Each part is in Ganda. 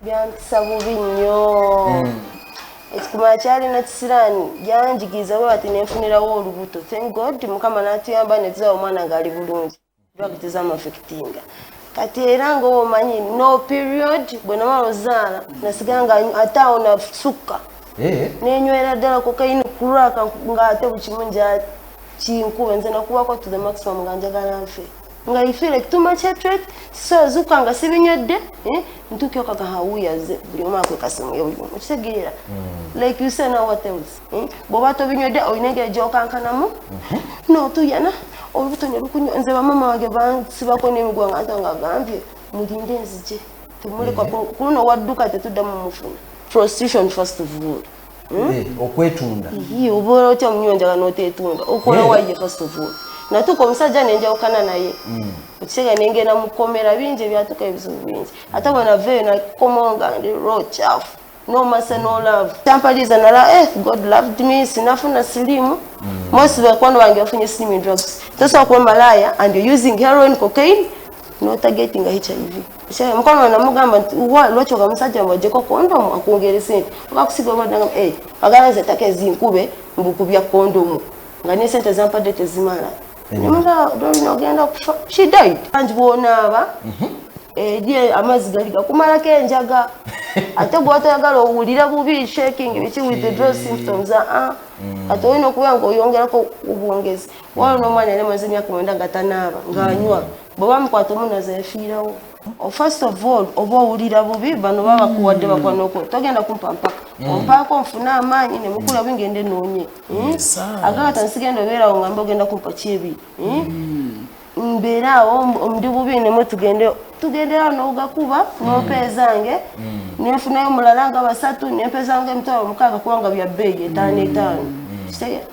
Byampisa bubi nnyo. Ekikumala kyalina kisiraani, byanjigiriza bwe bati nenfunirawo olubuto. Thank God, Mukama n'atuyamba ne tuzala omwana ng'ali bulungi. Drug tezamuaffectinga. Kati era nga omanyi no period, bwe namala ozaala nasigala nga ate awo nasukka. Nenywera ddala cocaine, crack, ng'ate buli kimu nja kinkuba. Nze nakubako to the maximum nga njagala nfe, nga I feel like too much hatred. So zuka nga sibinywedde, eh, ntuuka okaga hawuyaze buli omu akwekasimuye, buli omu okitegeera. Like you say now, what else, eh? Bw'oba tobinywedde olina engeri gy'okankanamu n'otuyana olubuto ne lukunywa. Nze bamama wange bansibako n'emiguwa nga nta nga agambye mulinde nzije temuleka. Ku luno wadduka tetuddamu mufuna. Prostitution first of all. Okwetunda. Iye, obeera otya munywa njagala n'oteetunda? Okola waye? First of all natuuka omusajja nenjawukana naye, okitegeera, nengenda mu kkomera. Bingi ebyatuuka, ebizibu bingi. Ate bwe naveeyo nakomawo nga ndi raw kyafu, no mercy, no love. Kyampaliza nala, God loved me, sinafuna silimu. Most bakwano bange bafunye silimu in drugs. Tosobola kuba malaya and you're using heroin, cocaine, notagetinga HIV. Mukwano wange namugamba nti, "Lwaki oga musajja mbwajjeko kondomu akwongere sente obakusiga obulwadde?" Nagamba, "Agala nze ettaka ezinkube mbukubya kondomu nga ne sente zampadde tezimala." Nemugamba, "Dolina ogenda kufa." She died. Angi bwonaaba eri amazzi gali gakumalako enjaga, ate gwe toyagala owulira bubi, shaking, biki, withdrawal symptoms. Aa, ate olina okubeera nga oyongerako obwongezi. Waliwo n'omwana yali amaze emyaka 9 nga tanaaba, ng'anywa, bwe bamukwata omunaza yafiirawo. First of all oba owulira bubi, bano baba bakuwadde bakwanoko, togenda kumpa mpaka ompaako nfune amaanyi nemukula bubi ngende noonye. Agakata nsigenda obeerawo nga mba ogenda kumpa kyebi, mbeeraawo ndi bubi nemwe tugende tugenderawo nogakuba nompa ezange, nenfunayo mulala nga basatu, nempa ezange 60,000 kubanga bya bbeeyi etaano etaano.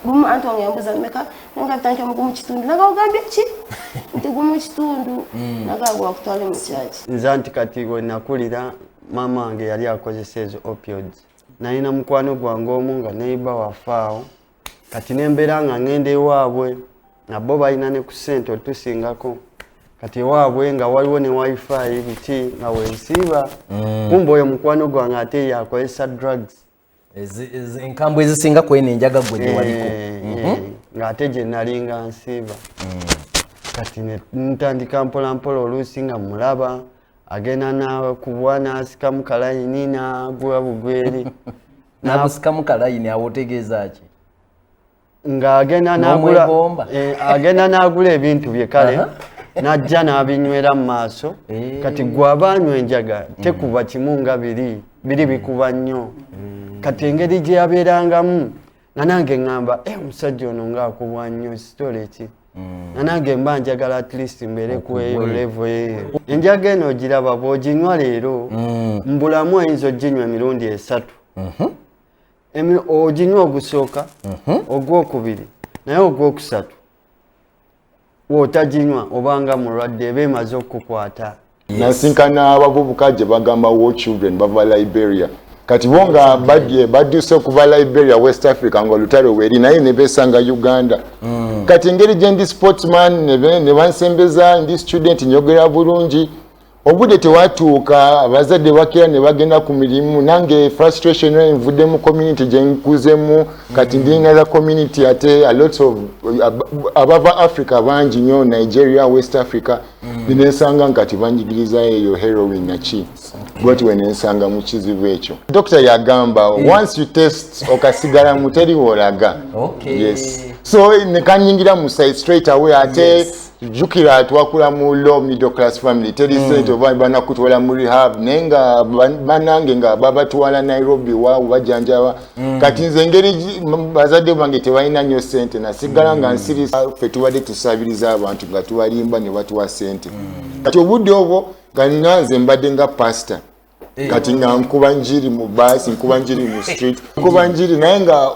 Lumu anti wange yambuza mmeka, nanga bitandika mu 1.5. Naga ogambye ki? Nti 1.5. Naga gwa kutwale mu kyaki. Nze anti kati we nakulira, maama wange yali akozesa ezo opioids. Nalina mukwano gwange omu nga neighbour waffe awo. Kati nembeera nga ŋŋenda ewaabwe, nabo balina ne ku ssente otusingako. Kati ewaabwe nga waliwo ne wifi biki, nga wensiiba. Kumba oyo mukwano gwange ate yakozesa drugs. Enkambwe ezisinga kweno enjaga gwe gye waliko. Eh, ng'ate gye nali nga nsiiba. Kati ne ntandika mpola mpola, oluusi nga mulaba agenda nakubwa n'asikamu kalayini n'agwa bugweri. Nagusikamu kalayini awo otegeeza ki? Ng'agenda n'agula N'omwegomba. Agenda n'agula ebintu bye kale, n'ajja n'abinywera mu maaso. Kati gwe aba anywa enjaga tekuba kimu nga biri biri bikuba nnyo. Kati engeri gye yabeerangamu nga nange ŋŋamba, "Eh, omusajja ono ng'akubwa nnyo, sitole ki?" Nga nange mba njagala at least mbeere ku eyo level eyo. Enjaga eno ogiraba, bw'oginywa leero, mu bulamu oyinza oginywa emirundi esatu. Oginywa ogusooka, ogwokubiri, naye ogwokusatu w'otaginywa obanga mulwadde, eba emaze okukukwata. Nasinkana abavubuka gye bagamba war children, bava Liberia. Kati bo nga badduse okuva Liberia, West Africa, nga olutalo weri, naye ne besanga Uganda. Kati engeri gye ndi sportsman, ne bansembeza, ndi student, nyogera bulungi. Obudde tewatuuka, abazadde bakira ne bagenda ku mirimu. Nange frustration eyo, nvudde mu community gye nkuzemu, kati ndi another community, ate a lot of abava Africa bangi nnyo, Nigeria, West Africa. Nensanga nkati banjigiriza eyo heroin naki bwati, we nensanga mu kizibu ekyo. Dokita yagamba, "Once you test, okasigala mu, teri wolaga." Yes, so nekanyingira mu side straight away. Ate jjukira twakula mu low middle class family, teri sente oba banakutwala mu rehab, naye nga banange nga babatwala Nairobi wa bajanjaba. Kati nze engeri bazadde bange tebalina nnyo sente, nasigala nga nsirisa. Ffe tubadde tusabiriza abantu nga tubalimba ne batuwa sente. Kati obudde obwo nga nina nze mbadde nga pastor. Kati nga nkuba njiri mu baasi, nkuba njiri mu street, nkuba njiri, naye nga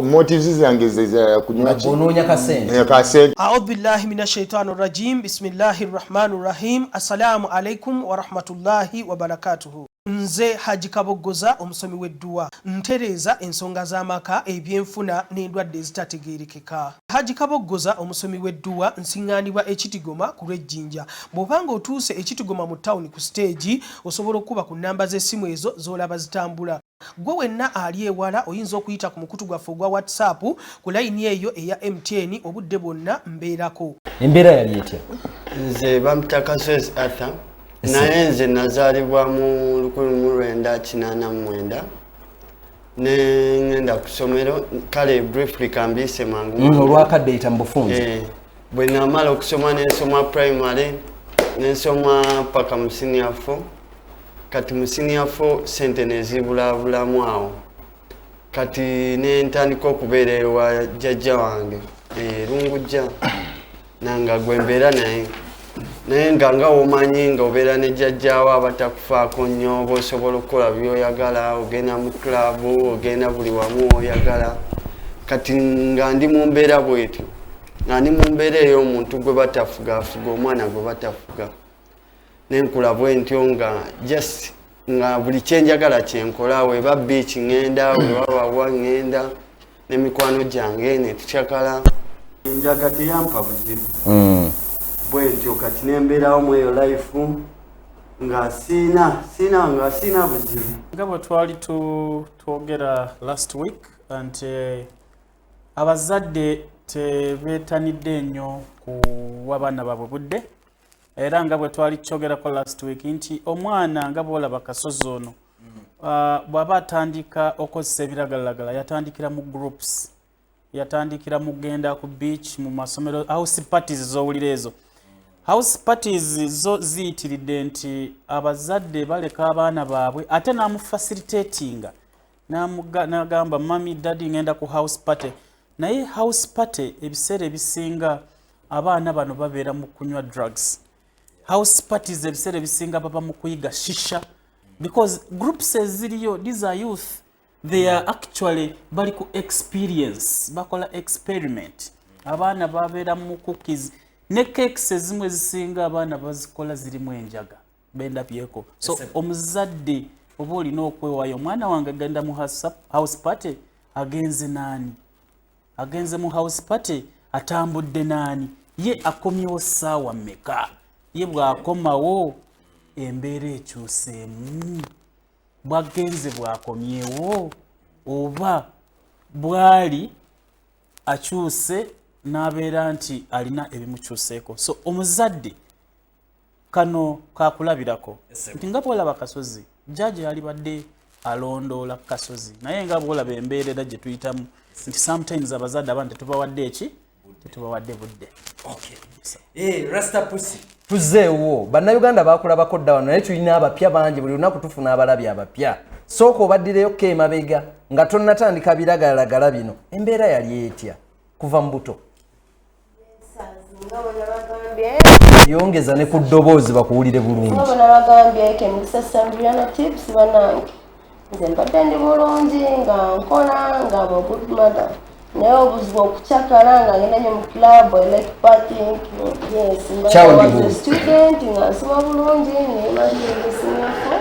motives zange ze kunywa ki? Onoonya kasente. Kasente. أعوذ بالله من الشيطان الرجيم، بسم الله الرحمن الرحيم، السلام عليكم ورحمة الله وبركاته. Nze Haji Kaboggoza, omusomi w'edduwa, ntereeza ensonga z'amaka, ebyenfuna n'endwadde ezitategeerekeka. Haji Kaboggoza, omusomi w'edduwa, nsiŋŋaanibwa Ekitigoma ku lw'Ejjinja. Bw'obanga otuuse Ekitigoma mu tawuni ku siteegi, osobola okukuba ku nnamba z'essimu ezo z'olaba zitambula. Gwe wenna ali ewala oyinza okuyita ku mukutu gwaffe ogwa WhatsApp ku layini eyo eya MTN, obudde bwonna mbeerako. Embeera yali etya? Nze bampita Kasozi Arthur, naye nze nazaalibwa mu 1989, ne ngenda ku ssomero. Kale briefly kambiise mangu. Olwakadde yita mu bufunze. Bwe namala okusoma, nensoma primary, nensoma paka mu senior 4. Kati mu senior 4 sente nezibulabulamu awo, kati nentandika okubeera ewa jjajja wange Lungujja, nanga gwe mbeera naye, naye nga womanyi nga obeera ne jjajjaawo abatakufaako nnyo, oba osobola okukola byoyagala, ogenda mu club, ogenda buli wamu oyagala. Kati nga ndi mu mbeera bwetyo, nga ndi mu mbeera ey'omuntu gwe batafuga afuga, omwana gwe batafuga, nenkula bwe ntyo, nga just nga buli kyenjagala kyenkola. Weba beach ŋŋenda, webabawa ŋŋenda n'emikwano gyange netukyakala. Enjaga teyampa buzibu bwentyo. Kati nembeerawo mu eyo life nga siina nga siina buzibu. Nga bwe twali twogera last week nti abazadde tebeetanidde nnyo kuwa baana baabwe budde, era nga bwe twali tukyogerako last week nti omwana nga bwolaba Kasozi ono, bw'aba atandika okozesa ebiragalalagala, yatandikira mu groups, yatandikira mu kugenda ku beach, mu masomero, house parties z'owulira. Ezo house parties zo ziyitiridde nti abazadde baleka abaana baabwe, ate n'amufacilitatinga n'agamba, "Mummy, daddy, ngenda ku house party." Naye house party ebiseera ebisinga abaana bano babeera mu kunywa drugs. House parties ebiseera ebisinga baba mu kuyiga shisha, because groups eziriyo, these are youth, they are actually bali ku experience, bakola experiment. Abaana babeera mu cookies ne cakes, ezimu ezisinga abaana bazikola zirimu enjaga, bendabyeko. So omuzadde oba olina okwewaayo, omwana wange agenda mu house party, agenze naani? Agenze mu house party, atambudde naani? Ye akomyewo ssaawa mmeka? Ye bw'akomawo embeera ekyuseemu? Bwagenze bwakomyewo oba bwali akyuse n'abeera nti alina ebimukyuseeko? So omuzadde kano kakulabirako nti nga bwolaba Kasozi, jaaji yalibadde alondoola Kasozi, naye nga bwolaba embeera era gye tuyitamu nti sometimes abazadde abaana tetubawadde eki, tetubawadde budde. Eh, Rasta Pussy, tuzzeewo. Bannayuganda bakulabako dda wano, naye tulina abapya bangi, buli lunaku tufuna abalabi abapya. Sooka obaddireyo emabega nga tonnatandika biragalalagala bino, embeera yali etya kuva mu buto? Nga bwe nabagambye, Yongeza ne ku ddoboozi bakuwulire bulungi. Nga bwe nabagambye, Kemikisa Sandriana Tips. Banange, nze mbadde ndi bulungi, nga nkola, nga I'm a good mother, naye obuzibu okukyakala nga ngenda nnyo mu club. I like partying, yes. Nga Child I was a good. student, nga nsoma bulungi, nemaliriza senior four.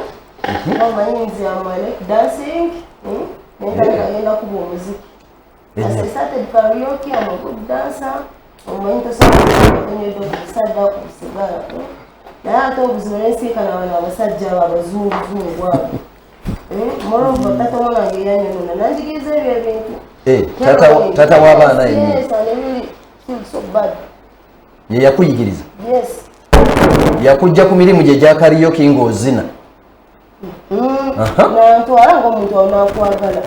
Nga omanyi nze am, I like dancing, Nentandika ngenda kuba omuziki. As I started karaoke, I'm a good dancer. Omanyi tosobola onywedde obusadda ku busigala. Naye ate obuzibu nensiikana bano abasajja abo abazunguzungu abo. Moreover, tata wange yanyonona nanjigiriza ebyo ebintu. Eh, tata w'abaana yennyini? Yes, and I really feel so bad. Ye yakuyigiriza? Yes. Yakujja ku mirimu gye gya karaoke ng'ozina? Aha. Nantwala ng'omuntu onaakwagala.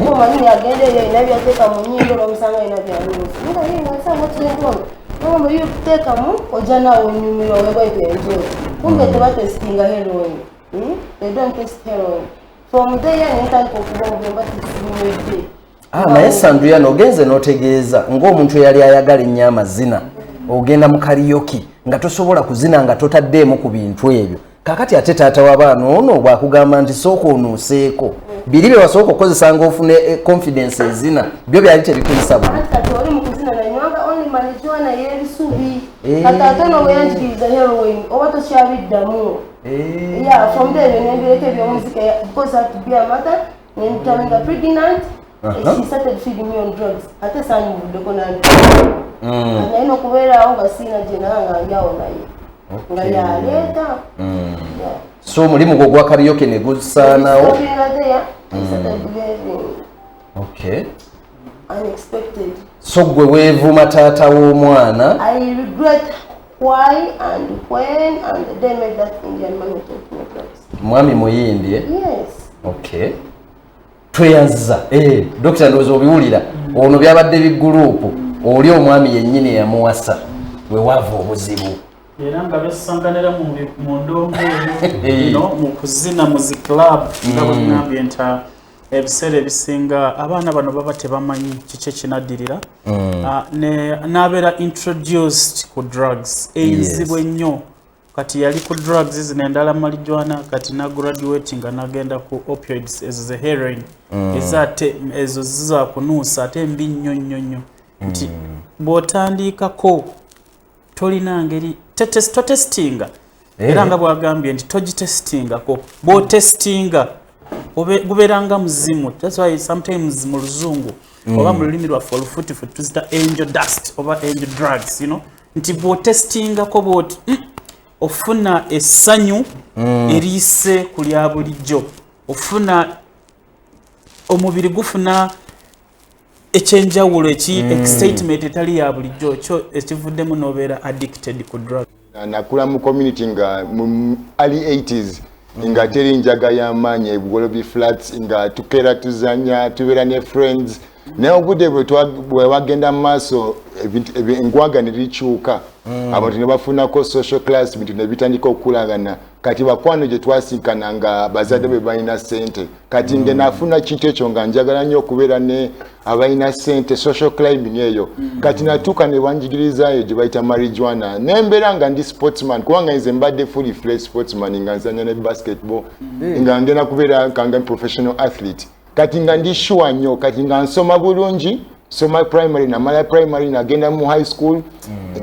Omanyi agenda eyo alina byateeka mu nnyindo, n'omusanga alina byanuusi, nga ye nga nsanga kintu ono nagamba yo kuteekamu, ojja naawe onyumirwa, webaito enjoy. Kumbe tebatestinga heroin. They don't test heroin. From there nentandika okuba obuyomba tisinywedde. Ah, naye Sandriano, ogenze n'otegeeza ng'omuntu eyali ayagala ennyo amazina, ogenda mu karaoke nga tosobola kuzina nga totaddeemu ku bintu ebyo. Kakati ate taata w'abaana ono bwakugamba nti sooka onuuseeko biri bye wasooka okukozesa ng'ofuna confidence ezina, byo byali tebikuyisa bubi? Anti kati oli mu kuzina nanywanga only marijuana y'ebisubi. Eh. Kati ate ono bwe yanjigiriza heroin, oba tokyabiddamu. Yeah, from there nembireka ebyomuzika because I had to be a mother. Nentambinga pregnant. She started feeding me on drugs. Ate sanyivuddeko nanti naye nokubeerawo nga siina gye naye nga ndyawo naye nga yaleeta. Yeah. So omulimu gwo gwa karaoke ne gusaanawo. Stopping there, I started behaving unexpected. So gwe weevuma taata w'omwana. I regret why and when and the day I met that Indian man who taught me drugs. Mwami muyindi, eh? Yes. Okay, tweyanziza. Dokita, ndowooza obiwulira, ono byabadde biguruupu, oli omwami yennyini eyamuwasa we waava obuzibu. Era nga besanganira mu ndongo eyo ino mu kuzina mu zi club, nga bwe ngambye nti ebiseera ebisinga abaana bano baba tebamanyi kiki ekinaddirira. N'abeera introduced ku drugs enzibu ennyo. Kati yali ku drugs zino endala, marijuana, kati nagraduate nga nagenda ku opioids, ezo ze heroin, ezaate ezo zizakunuusa ate mbi nnyo nnyo nnyo, nti bw'otandikako tolina ngeri totestinga. Era nga bwagambye nti togitestingako, bw'otestinga gubeera nga muzimu. That's why sometimes mu luzungu oba mu lulimi lwaffe olufutifuti tuzita angel dust oba angel drugs, nti bw'otestingako bwoti ofuna essanyu eriise ku lya bulijjo, ofuna omubiri gufuna ekyenjawulo eki excitement etali ya bulijjo, kyo ekivuddemu n'obeera addicted ku drug. Nakula mu community nga mu early 80s nga teri njaga y'amaanyi ebugolobi flats, nga tukeera tuzanya, tubeera ne friends, naye obudde bwe wagenda mu maaso engwaga ne likyuka, abantu ne bafunako social class, bintu ne bitandika okukulagana. Kati bakwano gye twasinkana nga bazadde be balina ssente, kati nge nafuna kintu ekyo nga njagala nnyo okubeera ne abalina ssente, social climbing eyo. Kati natuuka ne banjigirizayo gye bayita marijuana, nembeera nga ndi sportsman, kubanga nze mbadde fully fledged sportsman, nga nzanya ne basketball, nga ngenda kubeera kanga professional athlete. Kati nga ndi sure nnyo, kati nga nsoma bulungi, soma primary, namala primary, nagenda mu high school,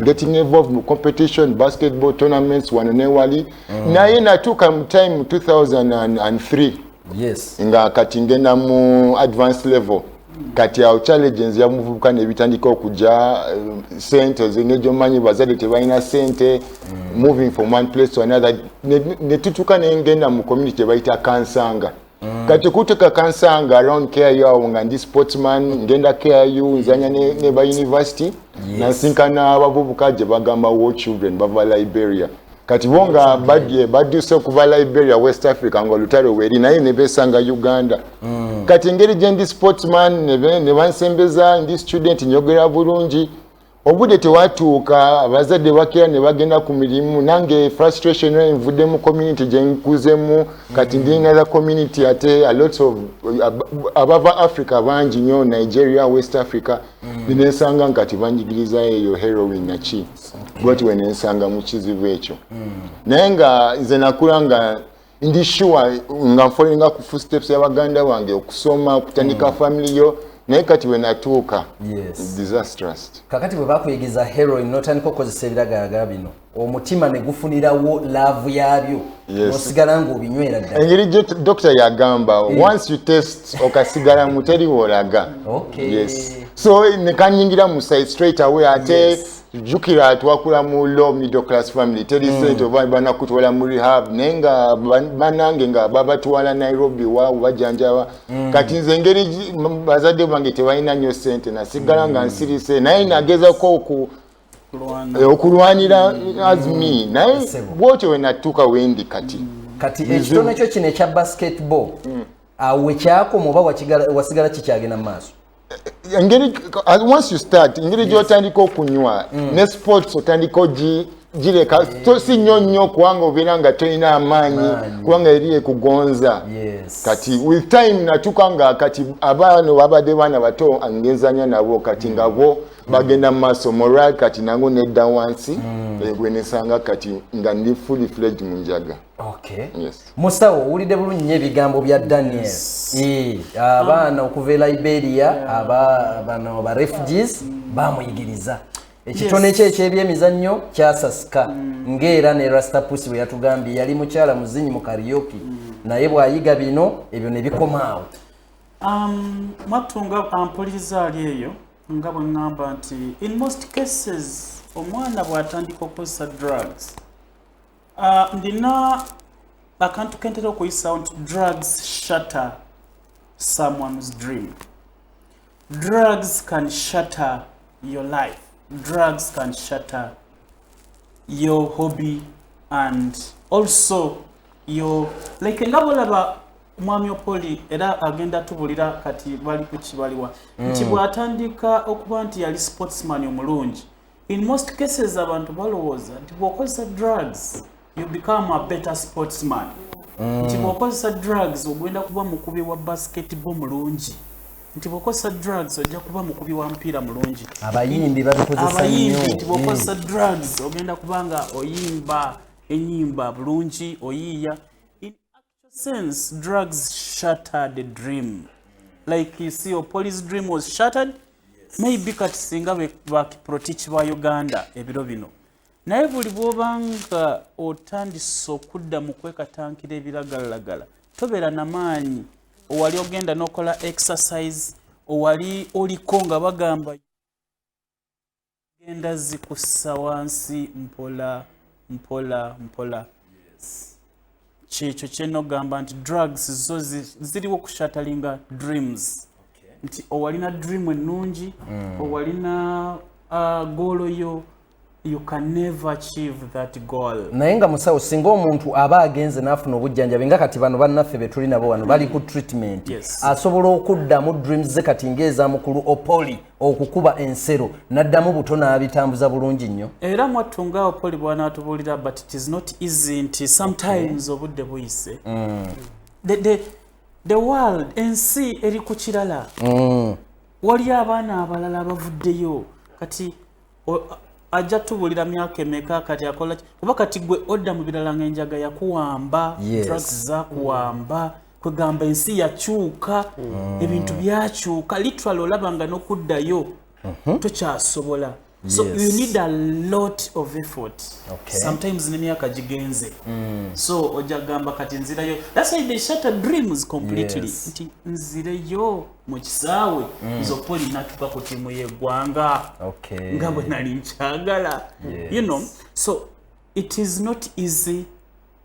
getting involved mu competition, basketball tournaments wano ne wali. Naye natuuka mu time 2003 nga kati ngenda mu advanced level. Kati awo challenges ya muvubuka nebitandika okujja, sente ngegyomanyi bazadde tebalina sente, moving from one place to another, ne tutuuka nengenda mu community bayita Kansanga. Kati okutuuka Kansanga around KIU awo, nga ndi sportsman, ngenda KIU nzanya ne ba university, nasinkana abavubuka gye bagamba war children, bava Liberia. Kati bo nga badduse okuva Liberia, West Africa, nga olutalo weri, naye ne besanga Uganda. Kati engeri gye ndi sportsman, ne bansembeza, ndi student, nyogera bulungi. Obudde tewatuuka, abazadde bakira ne bagenda ku mirimu, nange frustration eyo, nvudde mu community gye nkuzemu, kati ndi another community, ate a lot of abava Africa bangi nnyo, Nigeria, West Africa. Nensanga nkati banjigirizayo eyo heroin naki bwati, we nensanga mu kizibu ekyo. Naye nga nze nakula nga ndi sure nga nfollowinga ku footsteps y'abaganda bange, okusoma, okutandika family yo, naye kati we natuuka disastrous. Kakati bwe bakuyigiriza heroin n'otandika okukozesa ebiragalalagala bino, omutima ne gufunirawo love yaabyo, n'osigala ng'obinywera ddala. Engeri gye dokita yagamba, once you test okasigala mu, teri wolaga. Yes, so nekanyingira mu side straight away. Ate jjukira twakula mu low middle class family, teri sente oba banakutwala mu rehab, naye nga banange nga babatwala Nairobi wa bajanjaba. Kati nze engeri bazadde bange tebalina nnyo sente, nasigala nga nsirise, naye nagezako okulwanira as me, naye bwotyo we natuuka wendi kati. Kati ekitone kyo kino ekya basketball, awo wekyakoma oba wasigala kikyagenda mu maaso? Engeri once you start, engeri gyotandika okunywa ne sports otandika gireka, si nnyo nnyo, kubanga obeera nga tolina amaanyi, Amaanyi. kubanga eri ekugonza. Kati with time natuuka nga kati abaana babadde baana bato ngezanya nabo, kati nga bo bagenda mu maaso, moral kati nango nedda wansi, bwe nesanga kati nga ndi fully fledged mu njaga. Yes. Musawo, owulidde bulungi nnyo ebigambo bya Daniel. Abaana okuva e Liberia, bano ba refugees bamuyigiriza Ekitone kye ekyebyemizannyo kyasasika, ng'era ne Rastapusi bwe yatugambye, yali mukyala muzinyi mu karaoke, naye bw'ayiga bino ebyo ne bikomaawo. Mwatunga ampuliriza ali eyo, nga bwe ŋŋamba nti in most cases omwana bw'atandika okukozesa drugs, ndina akantu kentera okuyisawo nti drugs shatter someone's dream. Drugs can shatter your life. Drugs can shatter your hobby and also your, like, nga bwolaba Mwami Opoli era agenda tubulira kati bali ku kibaliwa nti bw'atandika okuba nti yali sportsman omulungi. In most cases abantu balowooza nti bw'okozesa drugs you become a better sportsman, nti bw'okozesa drugs ogenda kuba mukubi wa basketball mulungi, nti bw'okozesa drugs ojja kuba mukubi wa mupiira mulungi. Abayimbi babikozesa Abayimbi, nnyo. nti bw'okozesa drugs ogenda kuba nga oyimba enyimba bulungi, oyiiya. In actual sense, drugs shatter the dream. Like you see, Opoli's dream was shattered. Maybe kati singa bakiprotich ba Uganda ebiro bino, naye buli bw'obanga otandise okudda mu kwekatankira ebiragalalagala, tobeera namaanyi owali ogenda n'okola exercise owali oliko nga bagamba genda zikussa wansi mpola mpola mpola. Kyekyo kyenogamba nti drugs zo ziriwo kushatteringa dreams, nti owalina dream ennungi, owalina goal yo, you can never achieve that goal. Naye nga musawo, singa omuntu aba agenze n'afuna obujjanjabi, nga kati bano bannaffe be tuli nabo wano bali ku treatment, asobola okuddamu dreams ze kati ng'eza mukulu Opoli okukuba ensero, n'addamu buto n'abitambuza bulungi nnyo? Era mwattu nga Opoli bw'anaatubuulira, but it is not easy, nti sometimes obudde buyise, the world, ensi eri ku kirala. Wali abaana abalala abavuddeyo kati ajja tubuulira myaka emeka kati akola ki, kuba kati gwe odda mu birala ng'enjaga yakuwamba, drugs zakuwamba, kwegamba ensi yakyuka, ebintu byakyuka literally, olaba nga n'okuddayo tokyasobola. So you need a lot of effort. Sometimes n'emyaka gigenze, so ojja kugamba kati nzirayo. That's why they shatter dreams completely, nti nzireyo mu kisaawe, nze Opoli natuka ku ttiimu y'eggwanga nga bwe nali nkyagala. So it is not easy,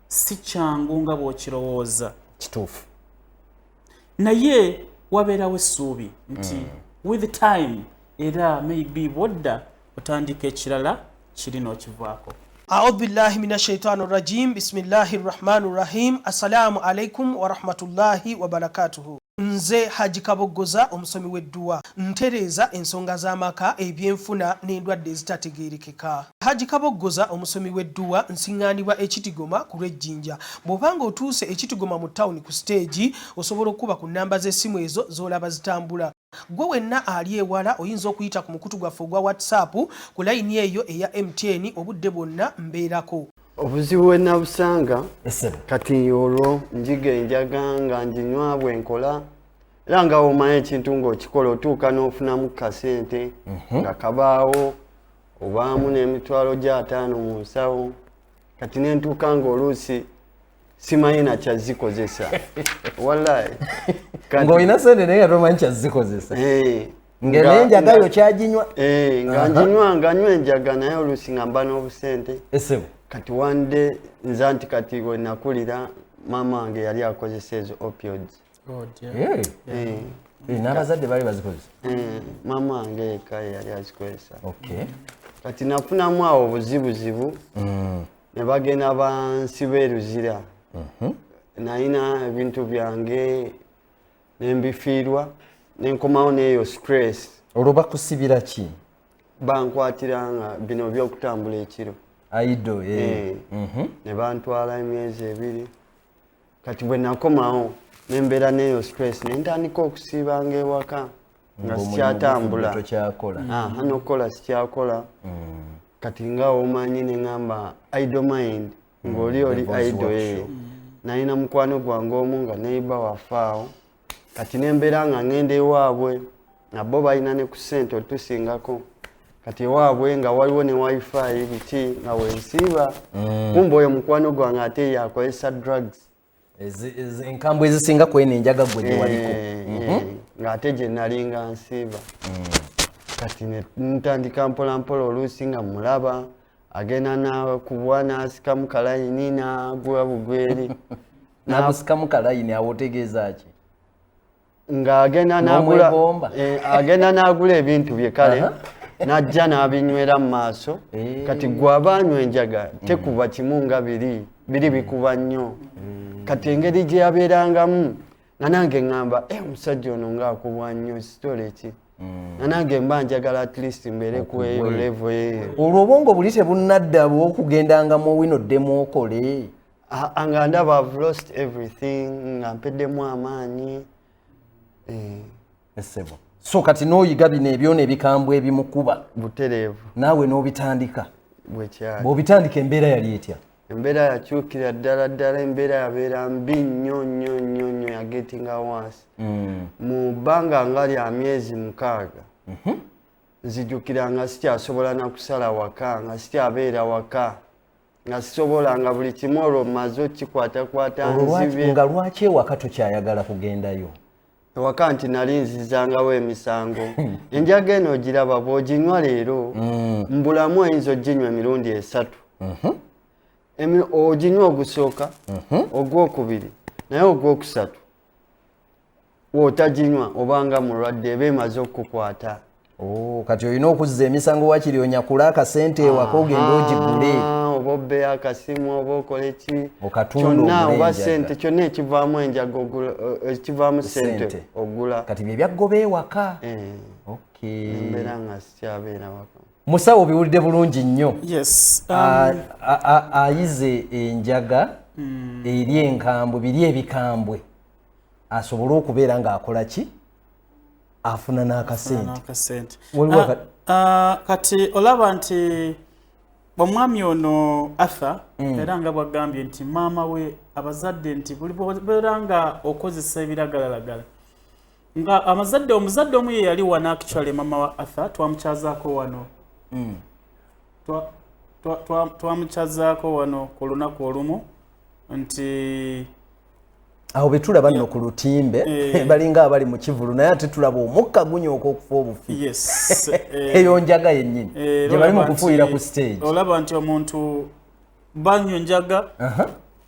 si kyangu nga bw'okirowooza. Naye wabeerawo essuubi nti with time era maybe bwodda otandika ekirala kiri n'okivaako. أعوذ بالله من الشيطان الرجيم، بسم الله الرحمن الرحيم. السلام عليكم ورحمة الله وبركاته. Nze Haji Kaboggoza, omusomi w'edduwa, ntereeza ensonga z'amaka, ebyenfuna n'endwadde ezitategeerekeka. Haji Kaboggoza, omusomi w'edduwa, nsiŋŋaanibwa Ekitigoma ku lw'Ejjinja. Bw'obanga otuuse Ekitigoma mu tawuni ku siteegi, osobola okuba ku nnamba z'essimu ezo z'olaba zitambula. Gwe wenna ali ewala oyinza okuyita ku mukutu gwaffe ogwa WhatsApp ku layini eyo eya MTN, obudde bwonna mbeerako. Obuzibu bwe nabusanga, Esebo. kati olwo njiga enjaga nga nginywa bwe nkola, era nga omanyi ekintu ng'okikola otuuka n'ofunamu kasente nga kabaawo, obaamu n'emitwalo gy'ataano mu nsawo. Kati nentuuka ng'oluusi simanyi nakyazikozesa, wallahi. Ng'olina sente naye nga tomanyi kyazikozesa. Eh, nga n'enjaga yo kyaginywa. Eh, nga nginywa, nga nywa enjaga, naye oluusi nga mba n'obusente. Esebo. Kati one day nza nti kati we nakulira, maama wange yali akozesa ezo opioids. Oh, dear. Eh, Eh, eh, n'abazadde baali bazikozesa? Eh, maama wange yekka yali azikozesa. Kati nafunamu awo obuzibuzibu, ne bagenda bansiba eruzira. Nalina ebintu byange nembifiirwa, nenkomawo n'eyo stress. Olwo bakusibira ki? Bankwatira nga bino byokutambula ekiro. Aido, eh. Eh, ne bantwala emyezi 2. Kati bwe nakomawo nembeera n'eyo stress, nentandika okusiibanga ewaka nga Ng'omulimu sikyatambula. gufudde, tokyakola. Aha, nokukola sikyakola. Kati nga omanyi neŋŋamba idle mind, ng'oli oli Devil's idle. Workshop. Nalina mukwano gwange omu nga neighbor waffe awo. Kati nembeera nga ŋŋenda ewaabwe, nabo balina ne ku ssente otusingako. Kati ewaabwe nga waliwo ne wifi biki, nga wensiiba. Kumba oyo mukwano gwange ate yakozesa drugs. Enkambwe ezisinga kweno enjaga gwe gye waliko. Ng'ate gye nalinga nsiiba. Kati ne ntandika mpola mpola, oluusi nga mulaba agenda nakubwa n'asikamu kalayini n'agwa bugweri. Nagusikamu kalayini, awo otegeeza ki? Ng'agenda n'agula N'omwegomba? Agenda n'agula ebintu bye kale, n'ajja n'abinywera mu maaso. Kati gwe aba anywa enjaga tekuba kimu nga biri, biri bikuba nnyo. Kati engeri gye yabeerangamu nga nange ŋŋamba, "Eh, omusajja ono ng'akubwa nnyo, sitole ki?" Nga nange mba njagala at least mbeere ku eyo level eyo. Olwo obwongo buli tebunnadda bw'okugendanga mu wino ddemu okole? Ah, nga ndaba I've lost everything, nga mpeddemu amaanyi. Essebo, so kati n'oyiga bino ebyona ebikambwe ebimukuba. Butereevu. Naawe n'obitandika. Bwekyali. Bw'obitandika, embeera yali etya? Embeera yakyukira ddala ddala, embeera yabeera mbi nnyo nnyo nnyo nnyo, yagetinga wansi mu bbanga nga lya myezi 6. Nzijukira nga sikyasobola nakusala waka, nga sikyabeera waka, nga sisobola, nga buli kimu olwo mmaze okikwatakwata. Olwo Nzibye. Nga lwaki ewaka tokyayagala kugendayo? Ewaka nti nali nzizangawo emisango. Enjaga eno ogiraba, bw'oginywa leero, mbulamu oyinza oginywa emirundi 3. Oginywa ogusooka, ogwokubiri, naye ogwokusatu w'otaginywa obanga mulwadde, eba emaze okukukwata. Oh, kati olina okuzza emisango, wakiri onyakula akasente ewaka ogende ogigule. Oba obbeyo akasimu oba okole ki. Okatunda. Kyonna. Ogule Oba enjaga. sente, kyonna ekivaamu enjaga ekivaamu sente Sente. ogula. Kati bye byaggoba ewaka. Okay. Embeera nga sikyabeera waka. Musawo, biwulidde bulungi nnyo. Yes. Ayize enjaga eri enkambwe, biri ebikambwe, asobole okubeera ng'akola ki, afuna n'akasente. N'akasente. Waliwo Kati olaba nti omwami ono Arthur, era nga bwagambye nti maama we, abazadde nti buli bwobeera nga okozesa ebiragalalagala nga amazadde, omuzadde omu ye yali wano, actually mama wa Arthur twamukyazaako wano. Twamukyazaako wano ku lunaku olumu nti Awo betulaba nno ku lutimbe. Balinga abali mu kivulu, naye ate tulaba omukka gunyooka okufa obufi. Eyo njaga yennyini gye bali mu olaba kufuuyira nti- ku stage. Olaba nti omuntu banywa enjaga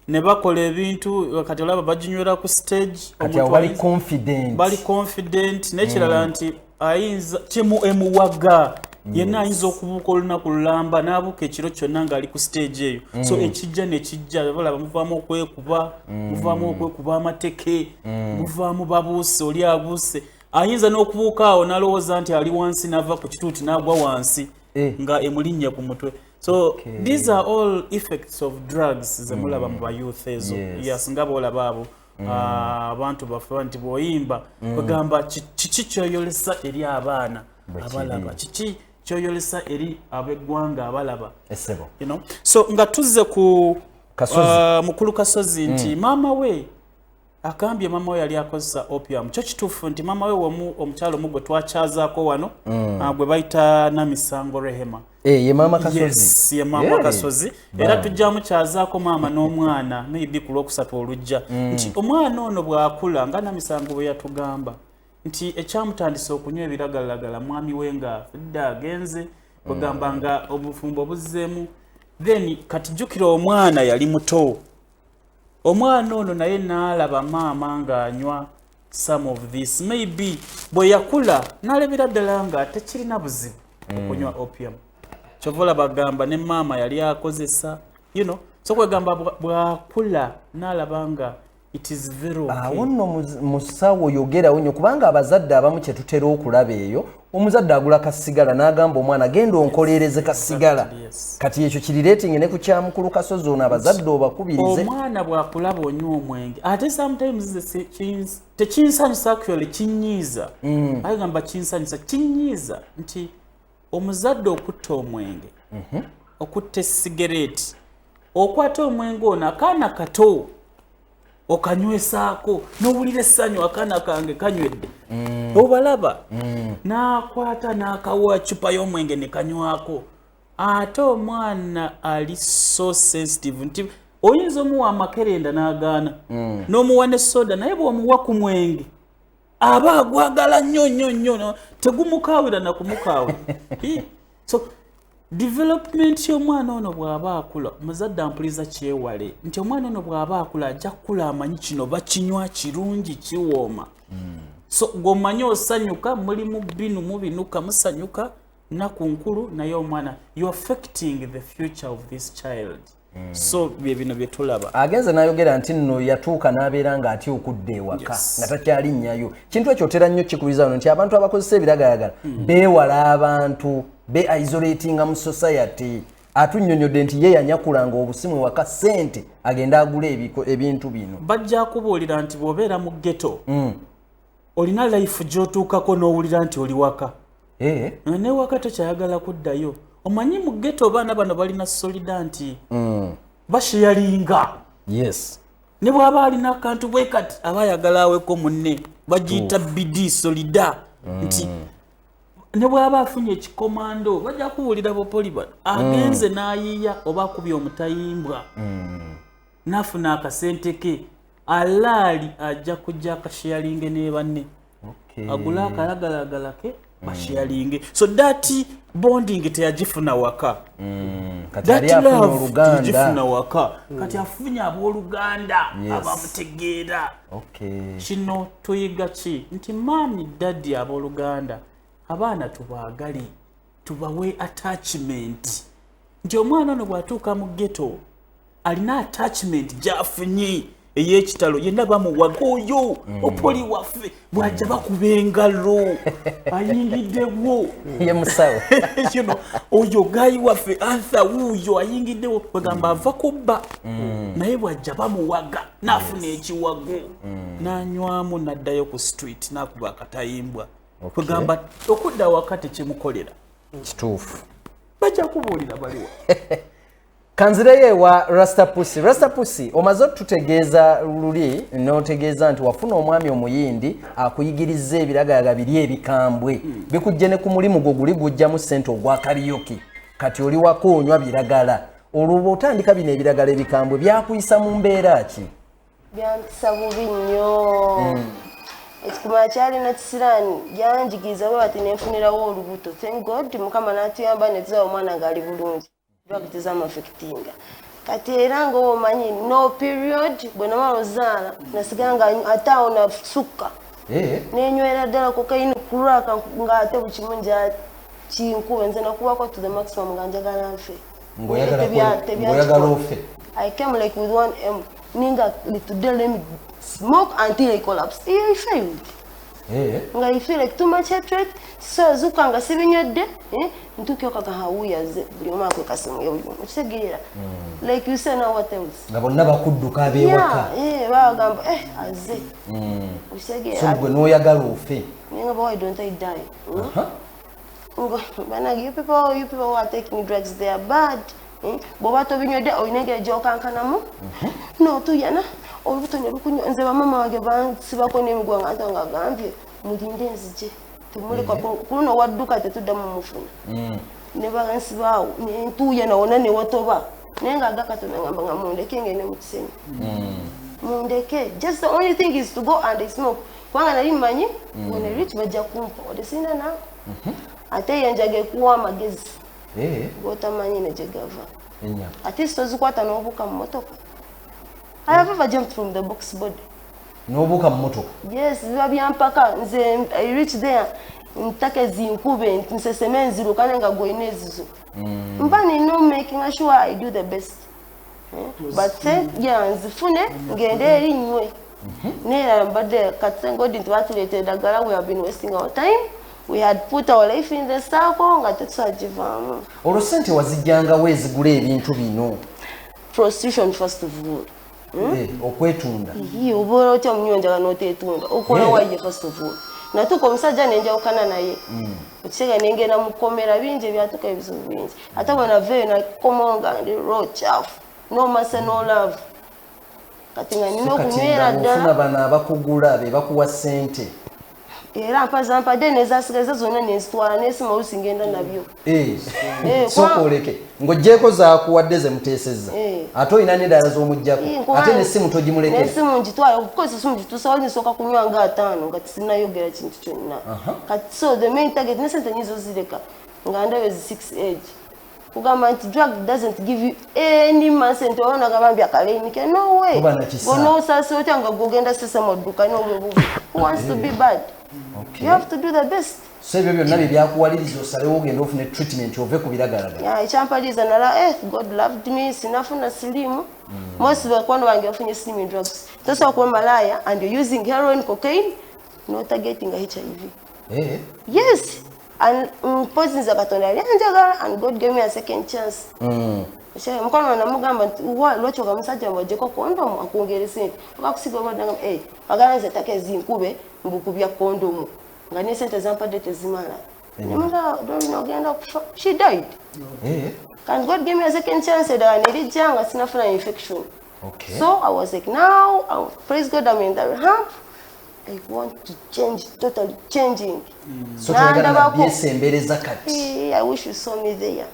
ne bakola ebintu, kati olaba baginywera ku stage. Kati Omuntu awo bali ayinza confident. Bali confident. N'ekirala nti ayinza kimu emuwaga yenna, ayinza okubuuka olunaku lulamba n'abuuka ekiro kyonna ng'ali ku stage eyo. So ekijja nekijja, balaba muvaamu okwekuba, muvaamu okwekuba amateke, muvaamu babuuse, oli abuuse, ayinza n'okubuuka awo n'alowooza nti ali wansi, n'ava ku kituuti n'agwa wansi nga emulinnya ku mutwe. So these are all effects of drugs zemulaba mu bayouth ezo. Yes, nga boolaba abo abantu baffe nti bw'oyimba kwegamba kiki kyoyolesa eri abaana Bwe kiri. abalaba, kiki kyoyolesa eri ab'eggwanga abalaba? Essebo. So nga tuzze ku Kasozi. Mukulu Kasozi nti maama we agambye maama we yali akozesa opium. Kyo kituufu nti maama we womu omukyalo omu gwe twakyazaako wano, gwe bayita Namisango Rehema. Eh, ye maama Kasozi. Yes, ye maama Kasozi. Era tujja mukyazaako maama n'omwana maybe ku Lwokusatu olujja, nti omwana ono bw'akula nga Namisango bwe yatugamba nti ekyamutandisa okunywa ebiragalalagala, mwami we nga afudde agenze, kwegamba nga obufumbo buzzeemu. Then kati jjukira omwana yali muto, omwana ono naye n'alaba maama ng'anywa some of this, maybe bwe yakula n'alabira ddala nga tekirina buzibu okunywa opium. Kyova olaba bagamba ne maama yali akozesa. So kwegamba bw'akula n'alaba nga it is very okay. Awo nno musawo yogerawo nnyo, kubanga abazadde abamu kye tutera okulaba eyo, omuzadde agula kasigala n'agamba omwana, "Genda onkolereze kasigala." Kati ekyo kiri relating ne ku kyamukulu Kasozi ono, abazadde obakubirize. Omwana bw'akulaba onywa omwenge, ate sometimes nze tekinsanyusa, actually kinyiiza. Aye gamba kinsanyusa, kinyiiza nti omuzadde okutta omwenge, okutta esigereeti, okwata omwenge ono akaana kato. Okanywesaako n'owulira essanyu, akaana kange kanywedde. Obalaba n'akwata n'akawa cupa y'omwenge ne kanywako. Ate omwana ali so sensitive nti oyinza omuwa amakerenda n'agaana, n'omuwa ne soda, naye bw'omuwa ku mwenge aba agwagala nnyo nnyo nnyo, tegumukawira na kumukaawira. So development y'omwana ono bw'aba akula, muzadde ampuliza, kyewale nti omwana ono bw'aba akula ajja kukula amanyi kino bakinywa kirungi, kiwooma. So gwomanyi osanyuka, mulimu binu mubinuka musanyuka naku nkulu, naye omwana, you affecting the future of this child. So bye bino bye tulaba. Agenze n'ayogera nti nno yatuuka n'abeera ng'atya okudda ewaka, nga takyalinyayo. Kintu ekyo otera nnyo kikubiriza wano nti abantu abakozesa ebiragalalagala beewala abantu, be isolatinga mu society. Atunnyonnyodde nti ye yanyakulanga obusimu ewaka ssente agende agula ebintu bino. Bajja kubuulira nti bw'obeera mu ghetto, olina life gy'otuukako n'owulira nti oli waka. Nga newaka tokyayagala kuddayo. Omanyi mu ghetto abaana bano balina solida nti basharinga. Ne bw'aba alina akantu bwe kati, aba ayagala aweko munne. Bagiyita bidi solida, nti ne bw'aba afunye ekikomando, bajja kuwulira bopoli bano agenze n'ayiya oba akubye omutayimbwa n'afuna akasente ke, alaali ajja kujja akasharinge ne banne, agule akalagalagala ke basharinge. So that bonding teyagifuna waka. Kati yali afuna oluganda. Teyagifuna waka, kati afunye abooluganda abamutegeera. Kino tuyiga ki? Nti mummy, daddy, abooluganda, abaana tubaagale, tubawe attachment, nti omwana ono bw'atuuka mu ghetto alina attachment gy'afunye ey'ekitalo. Yenna bamuwaga oyo opoli waffe, bw'ajja bakuba engalo, ayingiddewo. Ye musawo. Oyo guy waffe Arthur wuuyo ayingiddewo. Bagamba ava kubba, naye bw'ajja bamuwaga n'afuna ekiwago n'anywamu, n'addayo ku street n'akuba akatayimbwa. Kwegamba okudda waka tekimukolera. Kituufu. Bajja kubuulira baliwa. Kanzireyo ewa Rastapusi. Rastapusi, omaze otutegeeza luli n'otegeeza nti wafuna omwami omuyindi akuyigiriza ebiragalalagala biri ebikambwe, bikujje ne ku mulimu gwo guli gujjamu ssente ogwa karaoke. Kati oli waka onywa biragala, olwo bwe otandika bino ebiragala ebikambwe byakuyisa mu mbeera ki? Byampisa bubi nnyo. Ekikumala kyalina kisiraani, byanjigiriza bwe bati nenfunirawo olubuto. Thank God, Mukama n'atuyamba netuzaba omwana ng'ali bulungi. Drug tezamaffectinga kati, era nga omanyi no period. Bwe namala ozaala nasigala nga ate awo nasukka, nenywera ddala cocaine, crack, ng'ate buli kimu nja kinkuba. Nze nakubako to the maximum nga njagala nfe. Ng'oyagala ofe. I came like with one M. Ninga today let me smoke until I collapse. Yeah, I failed. Nga I feel like too much hatred. So zuka nga sibinywedde, eh? Ntuuka okakahawuyaze buli omu akwekasimu ye buli omu. Okitegeera? Like you say now, what else? Nga bonna bakudduka ab'ewaka. Yeah, bagamba eh aze. Okitegeera? So gwe n'oyagala ofe. Ninga, why don't I die? Hmm? Aha. Banange, you people who are taking drugs, they are bad. Bw'oba tobinywedde olina engeri gy'okankanamu n'otuyana olubuto ne lukunywa. Nze bamama wange bansibako n'emiguwa nga nta nga agambye mulinde nzije, temuleka ku luno wadduka tetuddamu mufuna. Ne bansibaawo nentuuyana wonna ne watoba, naye nga aga Katonda ngamba nga mundeke ngende mu kisenyi, mundeke. Just the only thing is to go and smoke, kubanga nali mmanyi when I reach bajja kumpa wadde sirina naako. Ate yenjaga ekuwa amagezi gotamanyi ne gye gava. Enya. Ate si tozikwata n'obuuka mu motoka. I have ever jumped from the box body. N'obuuka mu motoka. Yes, biba byampaka. Nze I reach there ntake zinkube nseseme nzirukane nga gwolina ezizo mba nina making sure I do the best. Eh, but yeah, nzifune ngende eri nywe neera mbadde kati thank God nti batuleetera eddagala. We have been wasting our time, we had put our life in the circle nga tetusagivaamu. Olwo sente wazijjangawo ezigula ebintu bino? Prostitution first of all. Eh, okwetunda. Ye obeera otya munywa enjaga n'oteetunda? Okola waye first of all natuuka omusajja nenjawukana naye, okitegeera? Nengenda mu kkomera, bingi ebyatuuka, ebizibu bingi. Ate bwe navaeyo nakomawo nga ndi raw, kyafu, no mercy, no love. Kati nga nina okunywera ddala. Bano abakugula be bakuwa ssente. Era mpaza mpadde nezasigaza zonna nenzitwala n'esimu oluusi ngenda nabyo. Sooka oleke ng'oggyeko zaakuwadde ze muteesezza, ate olina n'endala z'omuggyako, ate n'essimu togimulekera. N'essimu ngitwala, okukozesa essimu gituusa wali nsooka kunywa nga 5 nga sinayogera kintu kyonna. Kati so the main target ne ssente nyizo zireka nga ndaba ezi 6 age. Kugamba nti drug doesn't give you any money nti wabona gabambi akaleinike, no way. Bonoosasa otya nga gwogenda sesa mu dduka n'obwe. Who wants to be bad? Okay. You have to do the best. So ebyo byonna bye byakuwaliriza osalewo ogende ofune treatment ove ku biragalagala. Yeah, ekyampaliriza nala God loved me, sinafuna silimu. Most bakwano bange bafunye silimu drugs. Tosobola kuba malaya and you're using heroin, cocaine, no targeting HIV. Yes. And mpozi nza Katonda yali anjagala and God gave me a second chance. Mukwano namugamba nti lwaki oga musajja mbw'oggyeko kondomu akwongere ssente. Okakusiga obadde ngamba, agala nze ettaka ezinkube mbukubya kondomu. Nga ne ssente zampadde tezimala. Nemugamba, Doreen ogenda kufa. She died. And God gave me a second chance eddala ne lijja nga sinafuna infection. Okay. So I was like, now, praise God, I'm in the rehab. I want to change, totally changing. So toyagala byesembereza kati. I wish you saw me there.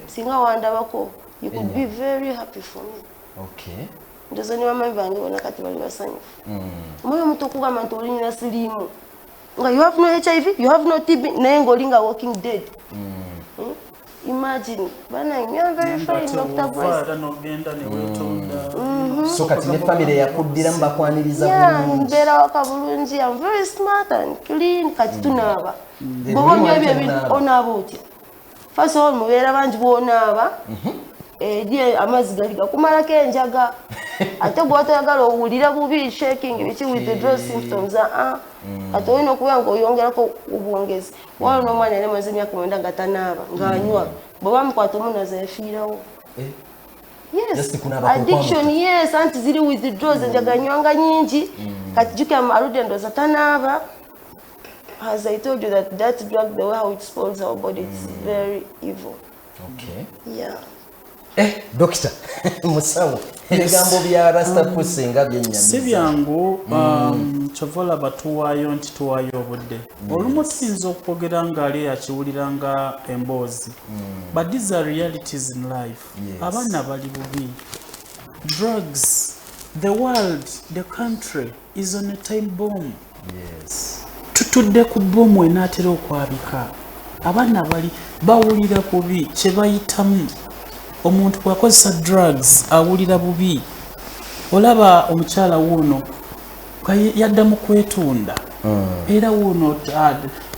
Singa wandabako, you could be very happy for me. Okay. Ndozo ni mama bange bona kati bali basanyufu. Omwoyo omuto okugamba nti olina silimu. Nga you have no HIV, you have no TB, naye ng'olinga walking dead. Imagine, bana, I'm very fine, Dr. Grace. So kati ne family yakuddira mbakwaniriza bulungi. Mbeera waka bulungi, I'm very smart and clean, kati tunaaba. Bw'oba onywa ebyo ebintu, onaaba otya? First of all, mubeera bangi bw'onaaba, eri amazzi gali gakumalako enjaga. Ate gw'otoyagala owulira bubi, shaking, biki withdraw symptoms, Ate olina okubeera ng'oyongerako obwongezi. Waliwo n'omwana yali amaze emyaka 9 nga tanaaba, ng'anywa. Bwe bamukwata omunaza yafiirawo. Yes, addiction, yes, anti ziri withdraws, enjaga nywanga nyingi. Kati jjukira aludde ndowooza tanaaba. As I told you that drug, the way how it spoils our body, it's very evil. Okay. Yeah. Doctor, musawo, ebigambo bya Rasta Pussy nga byennyamiza. Si byangu, kyova olaba tuwaayo nti tuwaayo obudde. Olumu tuyinza okwogera ng'ali yakiwulira nga emboozi. But these are realities in life. Abaana bali bubi. Drugs, the world, the country is on a time bomb. Yes. Tutudde ku bbomu enaatera okwabika. Abaana bali bawulira bubi kye bayitamu. Omuntu bw'akozesa drugs awulira bubi. Olaba omukyala wuuno yadda mu kwetunda. Era wuuno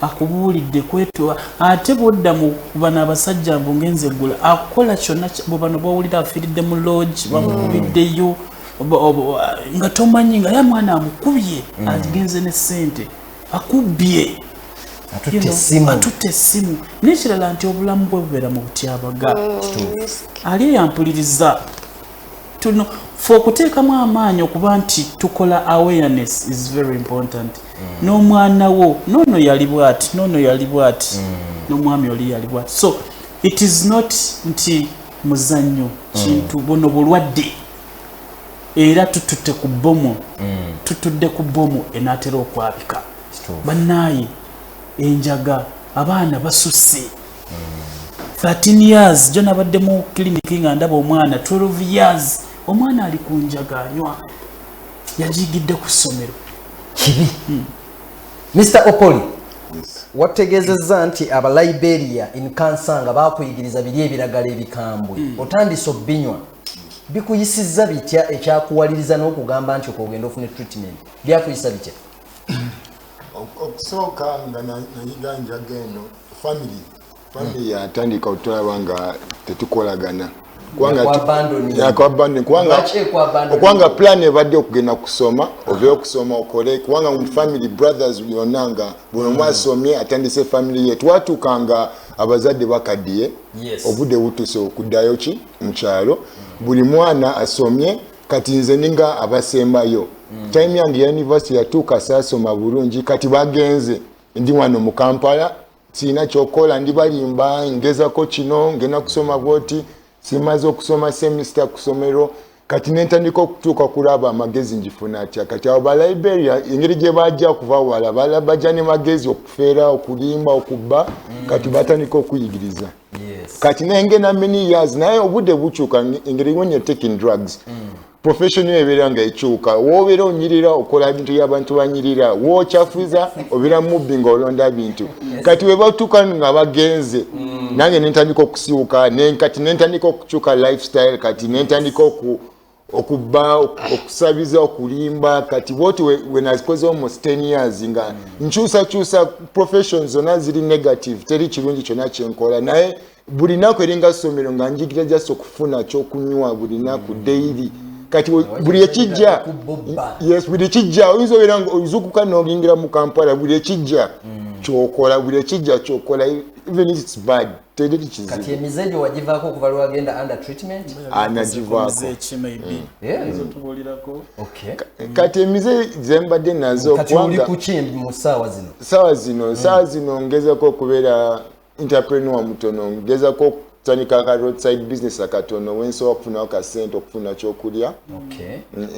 akubuulidde kwetunda. Ate bw'odda mu bano abasajja mbu ngenze eggula akola kyonna bwe bano bw'owulira afiiridde mu lodge bamukubiddeyo nga tomanyi nga ye mwana amukubye agenze ne ssente akubbye. Atutte essimu. N'ekirala nti obulamu bwe bubeera mu butyabaga. Ali eyampuliriza. Ffe okuteekamu amaanyi okuba nti tukola awareness is very important. N'omwana wo n'ono yali bw'ati, n'ono yali bw'ati, n'omwami oli yali bw'ati. So it is not nti muzannyo, kintu buno bulwadde. Era tututte ku bbomu, tutudde ku bbomu enaatera okwabika. Bannaaye enjaga abaana basusse. 13 years jo nabadde mu clinic nga ndaba omwana 12 years omwana ali ku njaga anywa yagiyigidde ku ssomero. Kibi. Mr. Opoli, wategeezezza nti aba Liberia in Kansanga baakuyigiriza biri ebiragala ebikambwe. Otandise obbinywa. Bikuyisizza bitya ekyakuwaliriza n'okugamba nti okogenda ofune treatment? Byakuyisa bitya? Okusooka nga nayiga njaga eno, family yatandika otulaba nga tetukolagana. Kubanga plan ebadde okugenda kusoma, ove okusoma okole, kubanga mu family brothers yonna nga buli omu asomye atandise family ye. Twatuuka nga abazadde bakaddiye, obudde butuuse okuddayo ki mu kyalo, buli mwana asomye. Kati nze ninga abasembayo. Time yange ya university yatuuka saasoma bulungi, kati bagenze ndi wano mu Kampala sirina kyokola, ndi balimba ngezako kino ngenda kusoma bwoti, simaze okusoma semester ku ssomero. Kati nentandika okutuuka kulaba amagezi ngifuna atya. Kati abo ba Liberia, engeri gye bajja okuva wala, bajja ne magezi, okufeera, okulimba, okubba. Kati batandika okuyigiriza. Kati nengenda many years, naye obudde bukyuka. Engeri when you're taking drugs, profession yo ebeera nga ekyuka. Wobeera onyirira, okola ebintu by'abantu banyirira. Wokyafuza, obeera mubbi ng'olonda bintu. Kati we batuuka nga bagenze, nange nentandika okusiwuka. Kati nentandika okukyuka lifestyle. Kati nentandika okubba, okusabiza, okulimba. Kati bwoti wenazikoze almost 10 years nga nkyusakyusa professions, zonna ziri negative, teri kirungi kyonna kyenkola. Naye buli naku eringa ssomero, nga njigira just okufuna kyokunywa buli naku, daily. Kati buli ekijja, yes, buli ekijja, oyinza obeera nga ozukuka n'oyingira mu Kampala, buli ekijja kyokola, buli ekijja kyokola, even if it's bad, teri kizibu. Kati emize gyo wagivaako okuva lwagenda under treatment? Anagivaako. Emize ki maybe? Tubuulirako. Kati emize zembadde nazo, Kati oli kubanga ku ki mu ssaawa zino? Saawa zino ngezako okubeera entrepreneur mutono, ngezako okutandika ka roadside business akatono wensobola okufunawo kasente, okufuna kyokulya.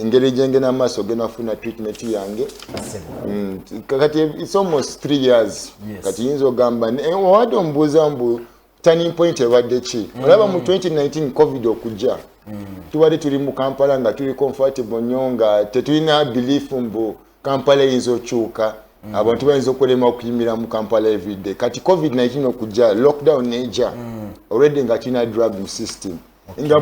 Engeri gyengenda maaso, ogenda kufuna treatment yange. Sebo. Kati it's almost 3 years. Kati yinza ogamba owadde omubuuza mbu turning point ebadde ki? Olaba mu 2019 COVID okujja, tubadde tuli mu Kampala nga tuli comfortable nnyo, nga tetulina belief mbu Kampala eyinza okyuka, abantu bayinza okulema okuyimira mu Kampala everyday. Kati COVID-19 okujja, lockdown nejja, already nga tulina drug mu system, nga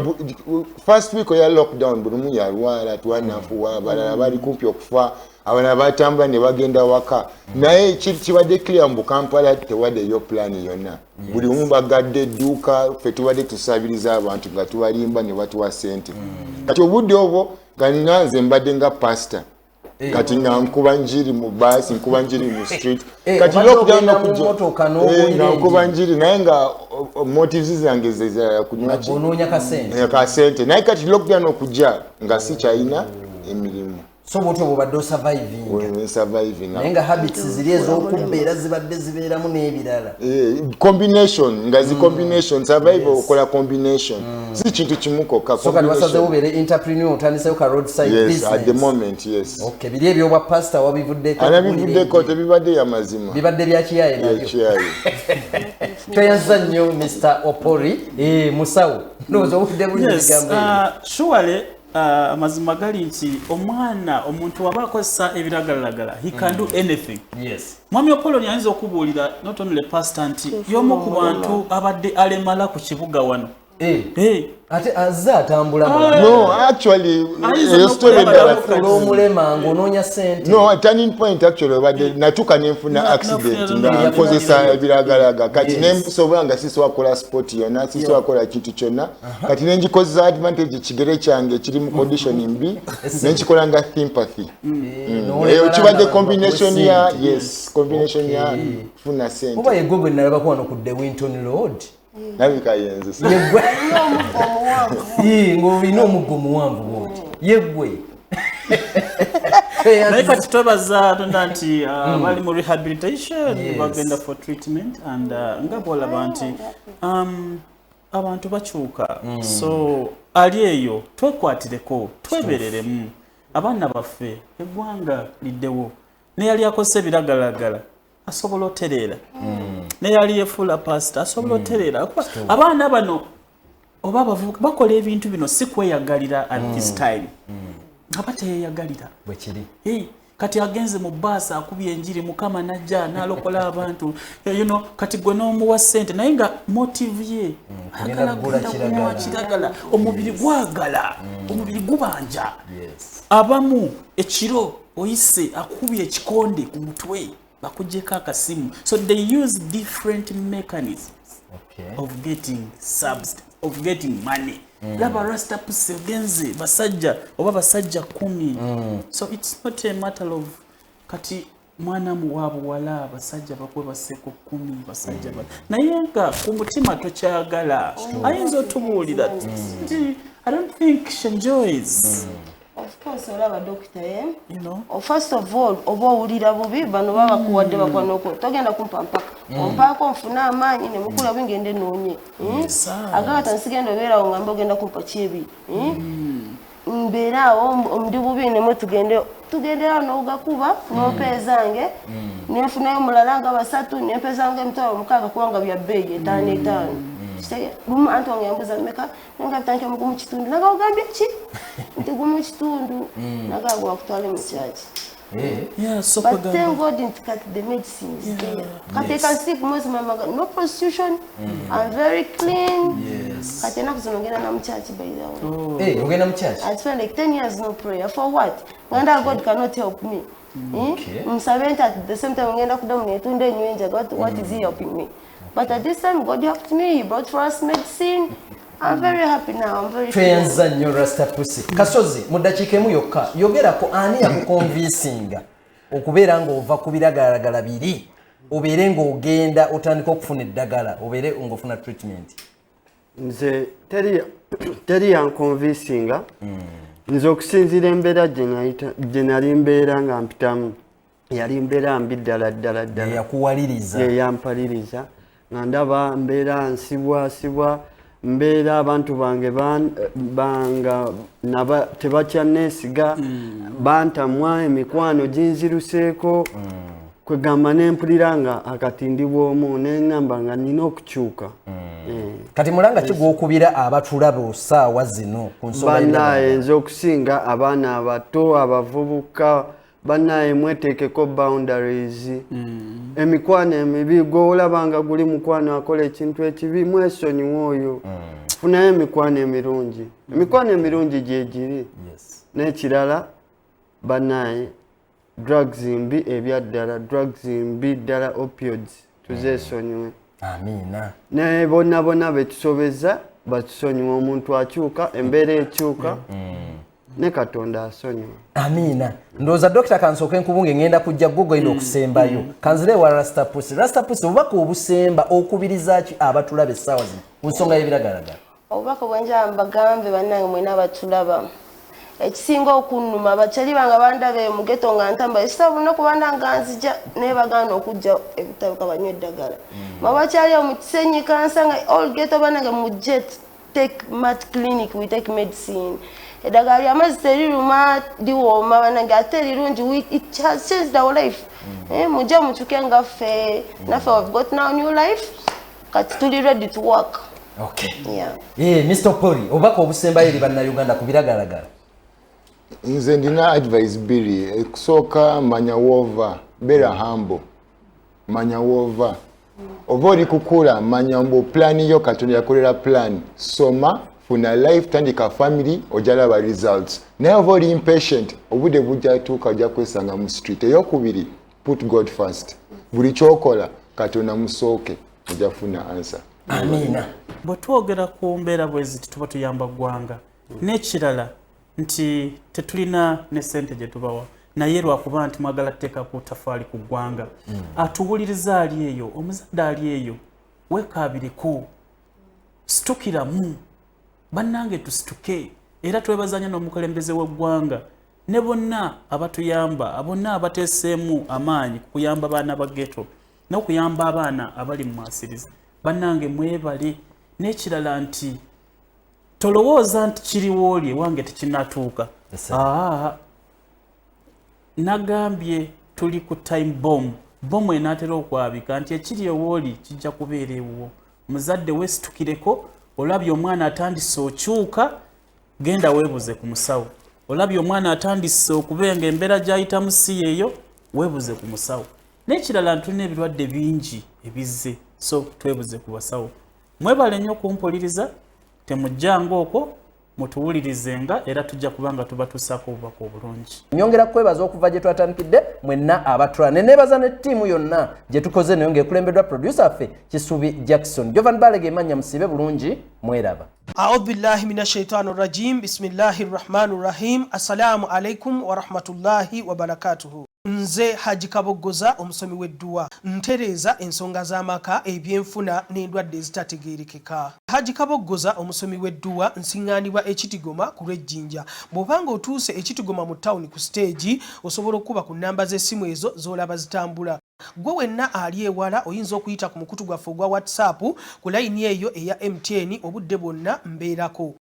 first week oya lockdown buli omu yalwala, twanafuwa, abalala bali kumpi okufa, abalala batambula ne bagenda waka. Naye kibadde clear mbu Kampala tewaddeyo plan yonna, buli omu bagadde edduuka. Ffe tubadde tusabiriza abantu nga tubalimba ne batuwa sente. Kati obudde obwo nga nanze mbadde nga pastor, kati nga nkuba njiri mu baasi, nkuba njiri mu street. Kati Obadde lockdown ogenda mu okujja- mmotoka n'obuulira nga nkuba enjiri. njiri, naye nga motives zange zezala kunywa ki? Ng'onoonya kasente. Kasente. Naye kati lockdown okujja nga si kyalina emirimu. So bwotyo bwobadde osurvivinga? Surviving. Naye nga habits ziri ez'okubba era zibadde zibeeramu n'ebirala? Combination, nga zi combination survival, okola combination, si kintu kimu kokka. So kati wasazewo obeere entrepreneur, otandiseyo ka roadside Yes, business. at the moment, yes. Okay, biri ebyobwa pastor wabivuddeko? Anabivuddeko, tebibadde yamazima. Bibadde byakiyaye nabyo. Yakiyaye. Tweyanziza nnyo, Mr Opori. Musawo, ndowooza obudde bulungi. Yes, Ebigambo ebyo. Surely amazima gali nti omwana, omuntu waba akozesa ebiragalalagala, he can do anything. Mwami Opoloni ayinza okubuulira, not only pastor, nti y'omu ku bantu abadde alemala ku kibuga wano. Eh, ate azze atambula mulamu. No, actually, Ayinza eyo story n'okulaba endala. n'okufuula Olw'omulema ng'onoonya sente. No, turning point actually obadde natuuka nenfuna accident nga nkozesa ebiragalaga. Kati nensobola nga sisobola kukola sport yonna, sisobola kukola kintu kyonna. Kati nengikozesa advantage, ekigere kyange kiri mu condition mbi, nenkikola nga sympathy. Eyo kibadde combination ya, yes, combination ya kufuna sente. Oba yegwe gwe nalabako wano ku The Winton Road? Nabika yenze. Yegwe. Omuwanvu. Ii, ng'olina omuggo omuwanvu bwoti, yeggwe? Naye kati twebaza Tonda nti bali mu rehabilitation, bagenda for treatment and nga bwolaba nti abantu bakyuka. So ali eyo, twekwatireko, twebereremu abaana baffe, eggwanga liddewo. Neyali akozesa ebiragalagala asobola otereera, neyali yefuula pasita asobola otereera. Kuba abaana bano oba abavubuka bakola ebintu bino si kweyagalira at this time, nga bateyeyagalira. Bwekiri. Hey, kati agenze mu baasi, akubye enjiri, Mukama najja n'alokola abantu. Kati gwe n'omuwa ssente, naye nga motive ye kugenda ayagala kugula kugenda kunywa kiragala. Kiragala. Omubiri gwagala, omubiri gubanja. Abamu ekiro oyise akubye ekikonde ku mutwe, bakugyeko akasimu. So they use different mechanisms of getting substance, of getting money. Laba rasta pussy ogenze basajja oba basajja 10. So it's not a matter of kati mwana muwa buwala, abasajja bakwebaseko 10, basajja naye nga ku mutima tokyagala. Ayinza otubuulira nti I don't think she enjoys. Of course, olaba dokita ye. You know? Oh, first of all, oba owulira bubi, bano baba bakuwadde bakwanoko, togenda kumpa mpaka ompaako nfune amaanyi nemukula bwe ngende noonye. Agakata nsigenda obeerawo ngambe ogenda kumpa kyebi. Mbeere awo ndi bubi nemwe tugende tugenderawo n'ogakuba nompa ezange nenfunayo mulala nga basatu nempezanga 60,000 kubanga bya bbeeyi etaano etaano. Lumu anti wange yambuza mmeka, nanga bitandika mu 1.5, naga ogambye ki nti 1.5, naga gwa kutwale mu kyaki. Yeah, so But kwegamba- thank God nti kati the medicine is there. Kati I can sleep most my maga, no prostitution. I'm very clean. Kati ennaku zino ngenda na mu church, by the way. Eh, ogenda mu church? I spent like 10 years no prayer. For what? Nganda God cannot help me. Eh? Nsabe nti at the same time ngenda kuddamu netunda enywa enjaga. What is he helping me? But at this time God helped me. He brought for us medicine. I'm very happy now. I'm very Tweyanza nnyo Rasta Pussy. Kasozi, mu ddakiika emu yokka yogerako ani yakuconvincinga okubeera ng'ova ku biragalalagala biri obeere ng'ogenda otandika okufuna eddagala obeere ng'ofuna treatment? Nze teri yanconvincinga. Nze okusinziira embeera gye nali mbeera nga mpitamu, yali mbeera mbi ddala ddala ddala. Yakuwaliriza? Ye yampaliriza, nga ndaba mbeera nsibwasibwa, mbeera abantu bange banga naba tebakyanneesiga, bantamwa, emikwano ginziruseeko. Kwegamba nempulira nga akati ndi bwomu, neŋŋamba nga nina okukyuka. Kati mulanga ki gw'okubira abatulaba osaawa zino ku nsonga Bannaye, y'eddagala? nze okusinga abaana abato, abavubuka, bannaye mweteekeko boundaries. Emikwano emibi, gwolaba nga guli mukwano akola ekintu ekibi, mwesonyiwa oyo, funayo emikwano emirungi. Emikwano emirungi gyegiri. N'ekirala bannaye, drugs mbi ebyaddala, drugs mbi ddala, opioids tuzeesonyiwe. Amiina. Naye bonna bonna betusobeza batusonyiwa. Omuntu akyuka, embeera ekyuka, ne Katonda asonyiwa. Amiina. Ndowooza Dokita kansooke nkubunge, ngenda kujja gwe genda okusembayo. Kanzire ewa Rasta Pussy. Rasta Pussy, obubaka obusemba okubiriza ki abatulaba essaawa zino ku nsonga y'ebiragalagala? Obubaka bwenjala mbagambe, bannange mwena abatulaba, ekisinga okunnuma bakyali bange bandaba eyo mu ghetto nga ntamba ekitabo lunaku banda nga nzija, naye bagaana okujja ebitabo kabanywa eddagala. Mabakyali awo mu Kisenyi, Kansanga, all ghetto, bannange mujje take mat clinic, we take medicine. Eddagala lyamazzi teriruma, liwooma bannange, ate lirungi. It has changed our life. Mujje mukyuke nga ffe, naffe we've got now new life, kati tuli ready to work. Yeah. Eh, Mr Poli, obubaka obusembayo eri bannayuganda ku biragalagala? Nze ndina advice bbiri. Ekusooka, manya woova, beera humble, manya woova oba oli kukula, manya mbu plan yo Katonda yakolera plan. Soma, funa life, tandika family, ojalaba results. Naye oba oli impatient, obudde bujja tuuka ojja kwesanga mu street. Eyokubiri, put God first. Buli kyokola Katonda musooke, ojja kufuna answer. Amiina. Bwe twogera ku mbeera bwe ziti tuba tuyamba ggwanga. N'ekirala nti tetulina ne ssente gye tubawa, naye lwakuba nti mwagala tuteeka ku tafaali ku ggwanga. Atuwuliriza ali eyo, omuzadde ali eyo, weekaabireko, situkiramu. Bannange, tusituke. Era twebazanya n'omukulembeze w'eggwanga ne bonna abatuyamba, bonna abateeseemu amaanyi ku kuyamba abaana ba ghetto n'okuyamba abaana abali mu mwasirizi. Bannange, mwebale. N'ekirala nti tolowooza nti kiriwo oli ewange tekinatuuka. Aa, nagambye tuli ku time bomb, bomu enaatera okwabika, nti ekiri ewooli kijja kubeera ewuwo. Muzadde, weesitukireko. Olabye omwana atandise okyuka, genda weebuze ku musawo. Olabye omwana atandise okubenga embeera gy'ayitamu si yeeyo, weebuze ku musawo. N'ekirala ntulina ebirwadde bingi ebizze, so twebuze ku basawo. Mwebale nnyo okumpuliriza. Temujjanga okwo, mutuwulirizenga, era tujja kuba nga tubatuusaako obubaka obulungi. Nyongera kwebaza okuva gye twatandikidde mwenna abatula, ne neebaza ne ttiimu yonna gye tukoze nayo ng'ekulembeddwa producer ffe Kisubi Jackson. Jovan Balega emanya. Musiibe bulungi, mweraba. أعوذ بالله من الشيطان الرجيم، بسم الله الرحمن الرحيم. السلام عليكم ورحمة الله وبركاته. Nze Haji Kaboggoza, omusomi w'edduwa, ntereeza ensonga z'amaka, ebyenfuna n'endwadde ezitategeerekeka. Haji Kaboggoza, omusomi w'edduwa, nsiŋŋaanibwa Ekitigoma ku lw'Ejjinja. Bw'obanga otuuse Ekitigoma mu tawuni ku siteegi, osobola okuba ku nnamba z'essimu ezo z'olaba zitambula. Gwe wenna ali ewala oyinza okuyita ku mukutu gwaffe ogwa WhatsApp ku layini eyo eya MTN, obudde bwonna mbeerako.